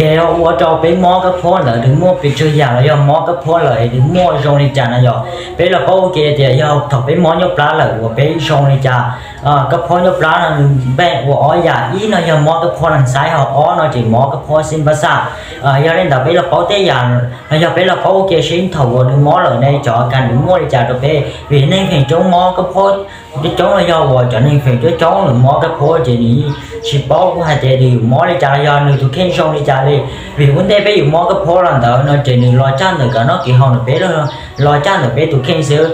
Ces ua rau peb mob kab phob ntawd nws muaj pes tsawg yam los yog mob kab phob lawm nws muaj zoo li cas no yog peb los paub ua ke tias yog thaum peb mob ncuab plab lawm uas peb zoo li cas, kab phob ncuab plab no nws npeej ua ob yam, ib no yog mob kab phob nees xaiv, ho ob no ces mob kab phob xib npab xaj. Yog li ntawd peb los paub tej yam los yog peb los paub ua ke seb thaum uas nws mob lawm ne cov kas nws muaj li cas rau peb, vim neeg feem coob mob kab phob coob coob los yog uas cov neeg feem coob coob nws mob kab phob ces nws tsis paub hais tias nws yuav mob li cas los yog nws tus kheej zoo li cas li. Vim ua ntej peb yuav mob kab phob los ntawd no ces nws los caj ntawm kev noj kev haus ntawm peb, los caj ntawm peb tus kheej xwb.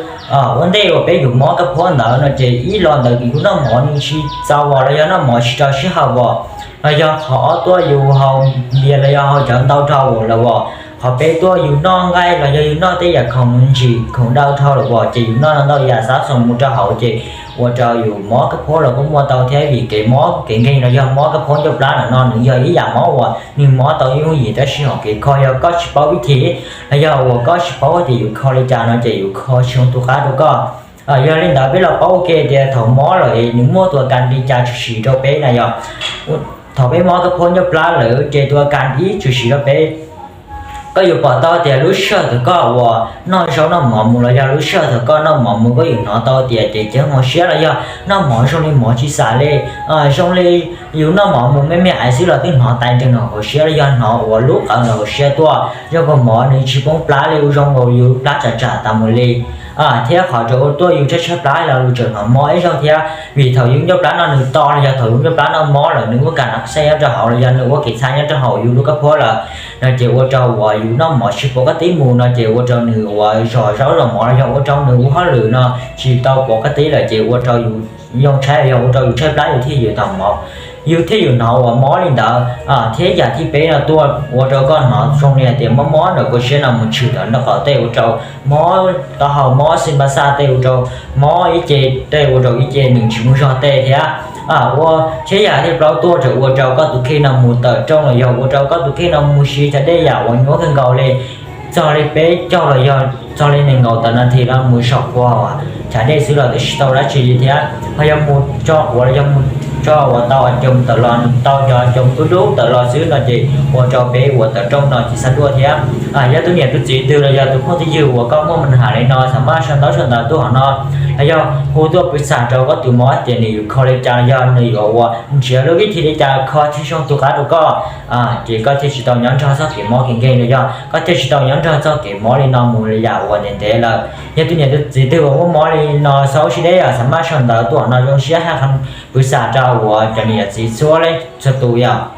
Ua ntej uas peb yuav mob kab phob ntawd no ces ib los ntawd yus noj mov nws tsis txaus os los yog noj mov tsis raws sij hawm os, los yog qhov ob tuaj yus haus npias los yog haus cawv ntau dhau lawm os, qhov peb tuaj yus noj nqaij los yog yus noj tej yam khoom ntsim khoom daw dhau lawm os ces yus noj ntau yam xav xoo mus rau hauv ces ua rau yus mob kab phob los kuj muaj tau thiab. Vim kev mob kev nkeeg los yog mob kab phob ncuab plab no no nws yog ib yam mob uas nws mob tau yooj yim tab sis hom kev kho yog koj tsis paub vib thim los yog uas koj tsis paub tias yus kho li cas no ces yus kho tsis zoo tu qab rau koj. Yog li ntawd peb los paub ua ke tias thaum mob lawm nws muaj tus kas li cas tshwm sim rau peb na yog thaum peb mob kab phob ncuab plab lawm ces tus kas ib tshwm sim rau peb. Koj yuav pom tau tias lub sij hawm thaum koj uas noj zaub noj mov mus los yog lub sij hawm thaum koj noj mov mus koj yuav hnov tau tias cev ceev hauv siab los yog noj mov zoo li mov tsis xam li, zoo li yus noj mov mus me me aiv xwb los twb hnov tais nreeg hauv siab los yog hnov uas lub qawv ntawm hauv siab tuaj zoo nkaus mov nws tsis poob plab li, ua zoo nkaus yus plab tsam tsam tas mus li. Thiab qhov rau ua tuaj yus tshaib tshaib plab los yus tseem hnov mob ib zaug thiab, vim thaum yus ncuab plab no nws to los yog thaum yus ncuab plab no mob lawm nws muaj kas no xaj nyob rau hauv los yog nws ua kev txha nyob rau hauv yus lub kab phob lawm no ces ua rau uas yus noj mov tsis pom kab tib mus no ces ua rau nws uas zom zaub zom mov los yog ua rau nws ua hauj lwm no tsis tau pom kab tib lawm ces ua rau yus yoo tshaib los yog ua rau yus tshaib plab yus thiaj yuav tau mob, yus thiaj yuav hnov uas mob li ntawd. Thiab yam thib peb no tuaj ua rau koj hnov zoo li hais tias mob mob ntawm kua siab no mus tshwm ntawm nraub qaum tej ua rau mob taub hau mob xib npab xaj tej ua rau mob ib ce tej ua rau ib ce nws tsis muaj zog tej thiab. Ua thiab yam thib plaub tuaj rau ua rau koj tus kheej no mus tawm rooj los yog ua rau koj tus kheej no mus siv cov dej yam uas nyuaj kawg nkaus li txog li peb caug los yog txog li nees nkaum tawm nas this los mus zaum qhua cov dej xwb los twb tsis tau dab tsi li thiab. Ho yog mus tso quav los yog mus tso uas tau cov tawm los tau cov cov dub dub tawm los xwb no ces ua rau peb uas tawm rooj no tsis xav dua thiab. Yog tus niam tus txiv twg los yog tus phooj ywg uas koj muaj me has li no xav maj sau ntaub sau ntawv tuaj hauv no los yog hu tuaj pw xam rau koj tus mob tias nws yuav kho li cas los yog nws yuav ua nrhiav lub vib thim li cas kho thiaj zoo tu qab rau koj, ces koj thiaj tsis tau nyob nrog txoj kev mob kev nkeeg los yog koj thiaj tsis tau nyob nrog txoj kev mob li no mus li yam uas ntev ntev lawm. Yog tus niam tus txiv twg uas muaj mob li no xaub sib deb yog xav maj sau ntawv tuaj hauv no zoo siab haj pw xam rau uas cov niam txiv txhua leej txhua tus yog